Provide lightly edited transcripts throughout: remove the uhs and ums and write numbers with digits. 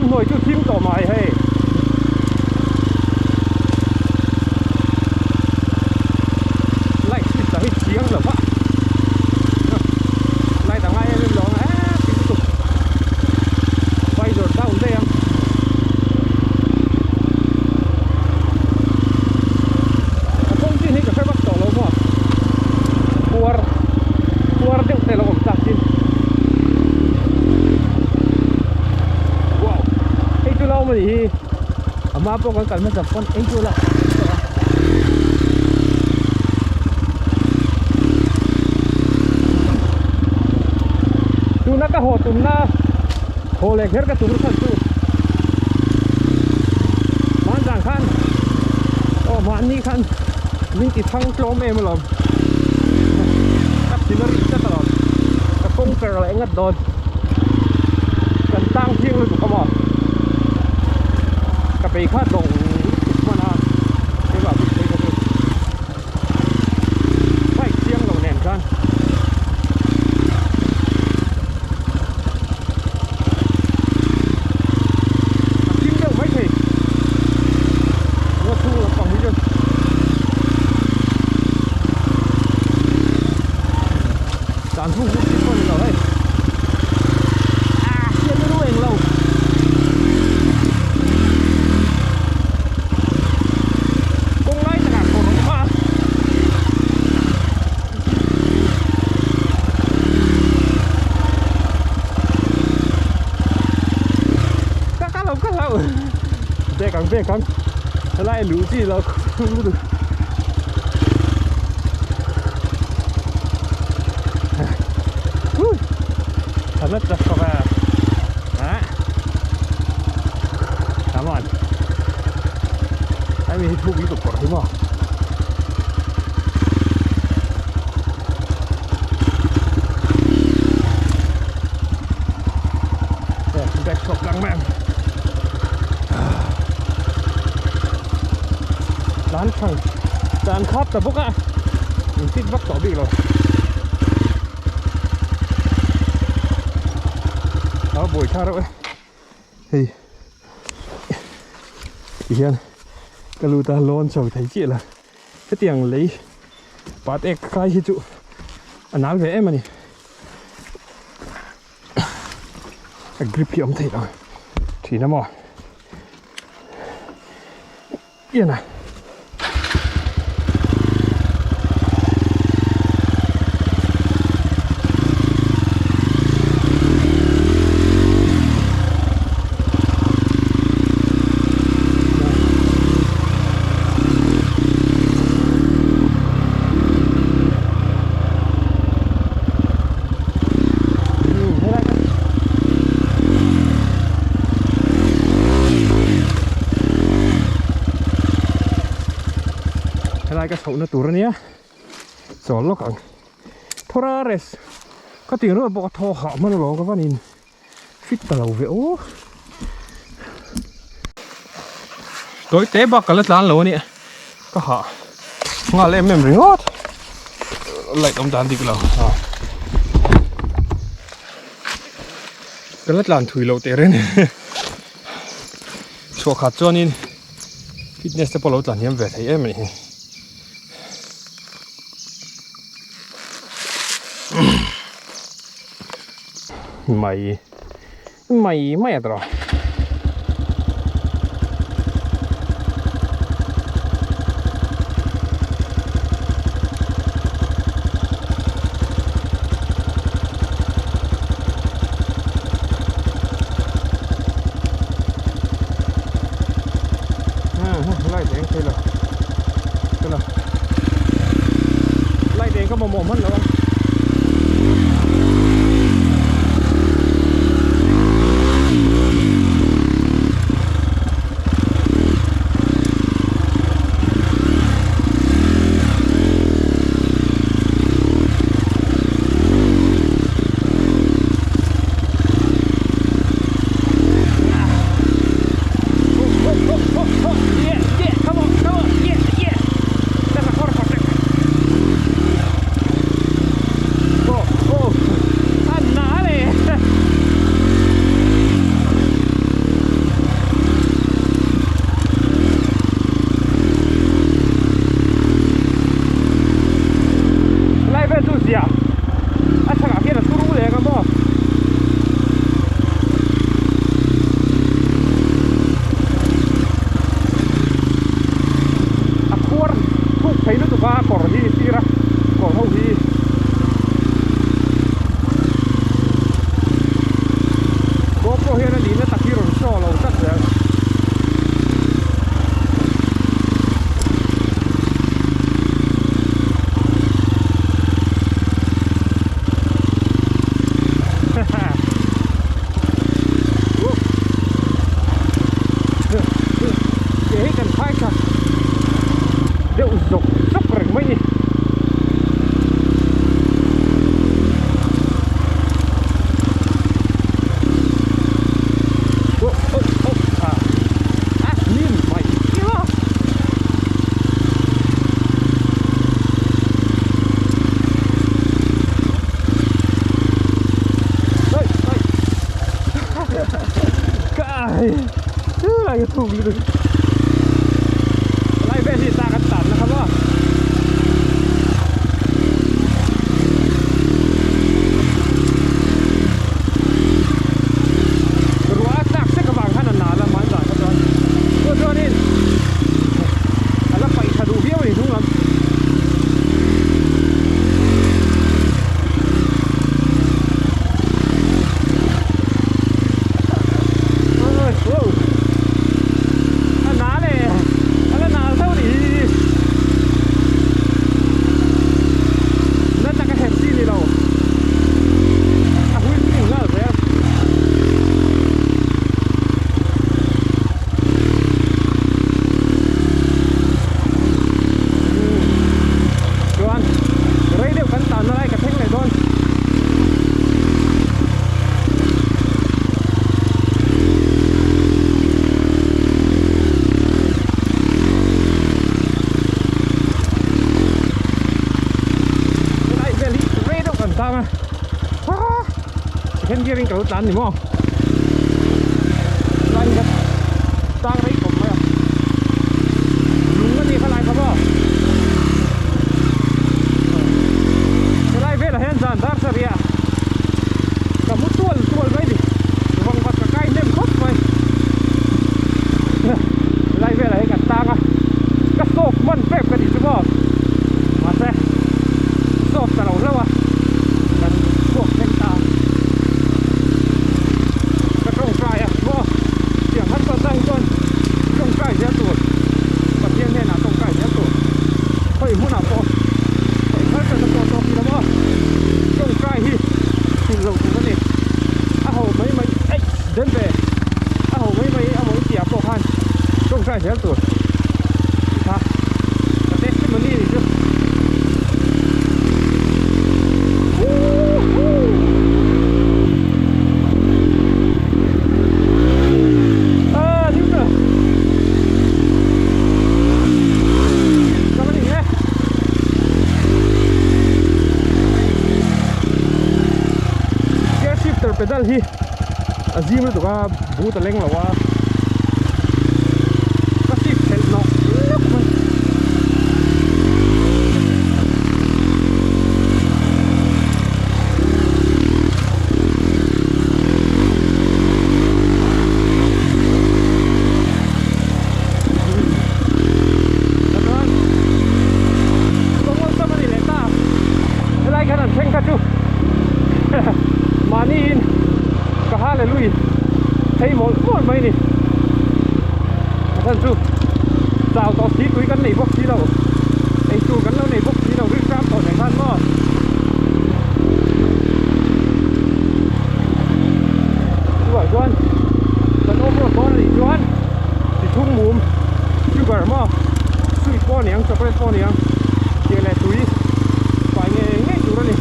Ramhnuai chu thim tawh mai hei. Light switch ah hi chiang lo va. Light a ngai em em lo ang eee thim lutuk. Visor down daih ang. A kawng chin hi ka hre vak tawh lo maw. Khuar khuar deuh te lo awm tak chin. Wow hei chu lo awm a nih hi a hma pawh kan kal hmasa pawn ei chu la tawh a. Tuna ka haw tumna haw leh kher ka tum chhan chu hmanzan khan aw mahni khan min ti thang tlawm em alawm ka thin a rih tlat alawm ka kawng per leh ngat dawn kan tang thiang lutuk a maw ka bei kha dawng lutuk hman a keimah bik phei kha chu bike chiang lo nen khan. A thim deuh mai thei ngaw chhung lampang hi chu dan hung hung thil pawh a ni lo hei ah hian lu eng lo kawng lai takah kawr a awm a. Ka ka lo ka lo bek ang bek ang helai luh chi lo lutuk thật rất là khỏe đó come on anh mình thu cái cục cỏ thấy không Backdrop lang mai ang tlan thang tlan khap ta bawk a in fit vak tawh bik lo a buai tha reuh e hei tihian ka lut a lawn chho thei chiah la hetiang lei pat ek kai hi chu a nal ve em a ni. A grip hi awm thei lo thin a maw ian a Helai ka chhohna tur ania chawl lawk ang thawra rest ka tih rual bawk a thaw hah hman alawm ka van in fit ta lo ve aw tawi te bak ka la tlan lo ania ka hah nghal em em ringawt light awm dan dik lo ka la tlan thui lo teh reng chhuah khat chuanin fitness te pawh lo tlan hiam ve thei em a nih hi. Mai mai mai a tawh light eng thei lo Light eng ka mamawh hman lo a. thei lutuk a kawr hi sir a kawr ho hi. GoPro hian a nihna tak hi rawn show lo tlat zel. Ke hi kan khai tha deuh zawk zawk reng mai ni. Oh oh oh ah ah nim mai ila. Oi oi Kai lai ka thuk lutuk lai vel hi ta kan tan na kha maw. Ruah a tlak sek avang khan a nal a man zan kha chuan chu chuanin a la paih tha duh viau a ni hnung lam. A nal e a la nal tho ni hi na taka herh chi ni lo a hui ping nghal zel. Chuan rei deuh kan tanna lai ka thleng leh dawn. Helai vel hi rei deuh kan tang a second gear in ka lo tlan ni maw helai hi ka tang rei khawp mai a lung a ni kha lai kha maw helai velah hian zan dar sarih ah ka mu tual tual mai ni vangvat ka kai hnem khawp mai helai velah hian ka tang a ka sawp hman pek ka tih chu maw mahse sawp ta lo hlauh a kan chhuak thleng ta ka tawngtai a maw tiang han chuan hi chuan tawngtai zel tur Pathian hnenah tawngtai zel tur khawi hmunah pawh khawi hmel hriat na pawh tawk ila maw tawngtai hi hrilh loh tur a ni a ho mai mai eih den ve a ho mai mai a mawi tih ah pawh khan tawngtai zel tur tih kha ka testimony a nih chu. Gear shifter pedal hi a zim lutuk a but a leng lo a ka shift thelh nawk nawk mai. Helai khan an thleng kha chu mahniin ka hallelujah thei mawlh mawlh mai ni a chhan chu chau tawh si tui kan nei bawk si lo eitur kan lo nei bawk si lo rik ram tawh nen khan maw. Chuvang chuan kan off road dawn a nih chuan chi thum mum sugar maw sweet pawh a ni ang chocolate pawh a ni ang tih leh tui fai ngei ngei tur a ni.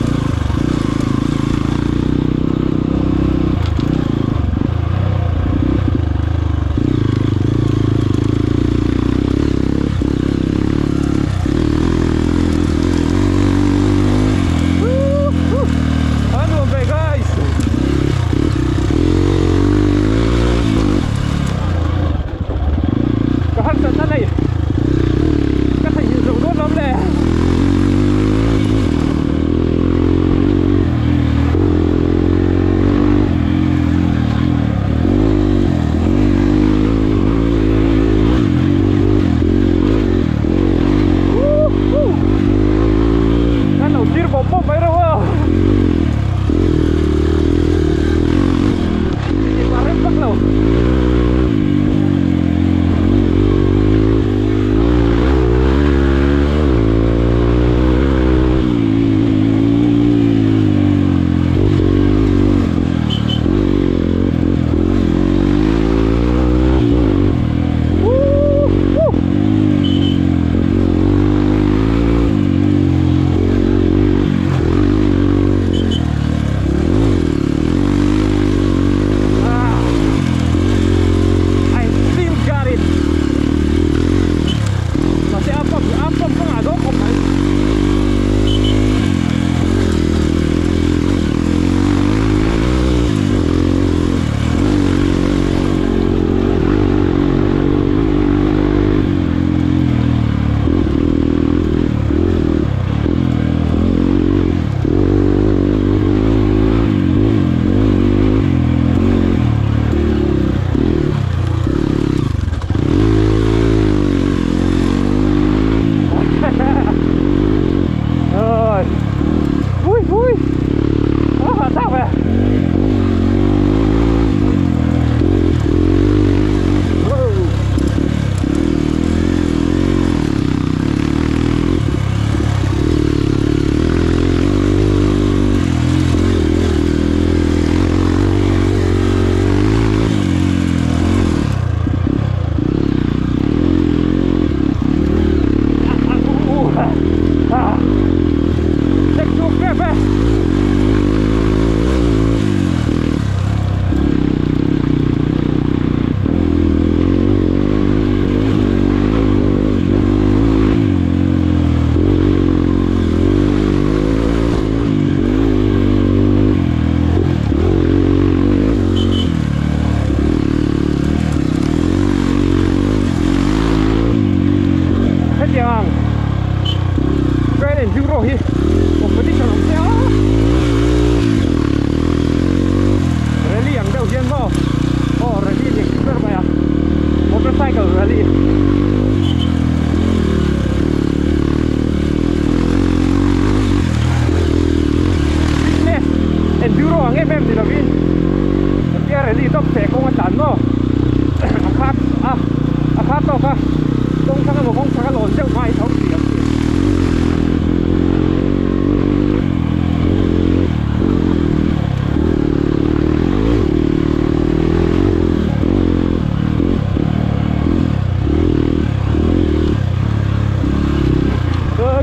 A nuam ve guys ka harsatna nei ka theihnghilh zo dawn lo le. Enduro hi competition awm se a rally ang deuh hian maw aw rally ni ang ber mai a motorcycle rally fitness enduro ang em em ni lovin engtia rally dawp feh kawng a tlan maw a khat a a khat tawk a kawng thlang emaw kawng chhak a lawn deuh mai tho tih ang chi.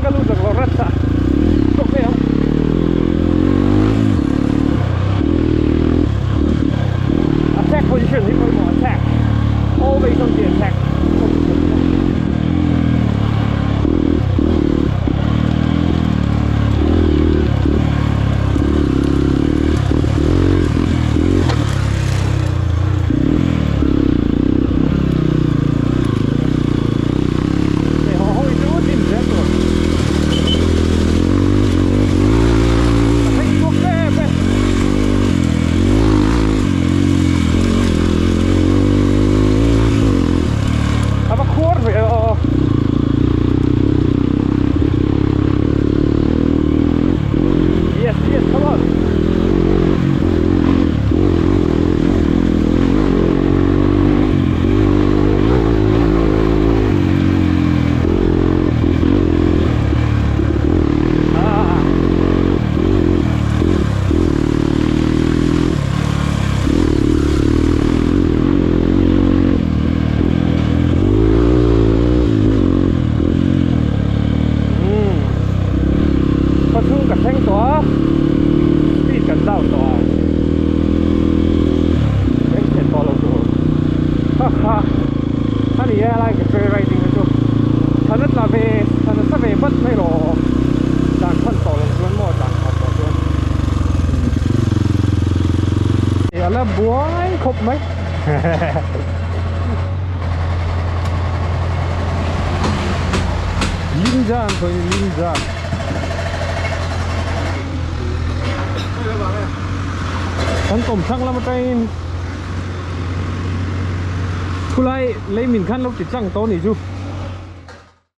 Ka lut lak lo rat a chawk mai ang. Attack position hi pawimawh attack always on the attack position. A va khuar ve aw. Yes, yes, come on. Ah. Umm khawchhung ka thleng tawh a speed kan down tawh a eng thlen tawh lo tur ha ha a ni e lai ka trail riding te chu thlan a tla ve thlan a sa ve vat mai rawh dan chhan tawh lo chuan maw dan khat tawh chuan a la buai khawp mai. Linjan thôi Linjan Kan kawm thlang lam atangin khulai lei min khan lo ti chang tawh a nih chu.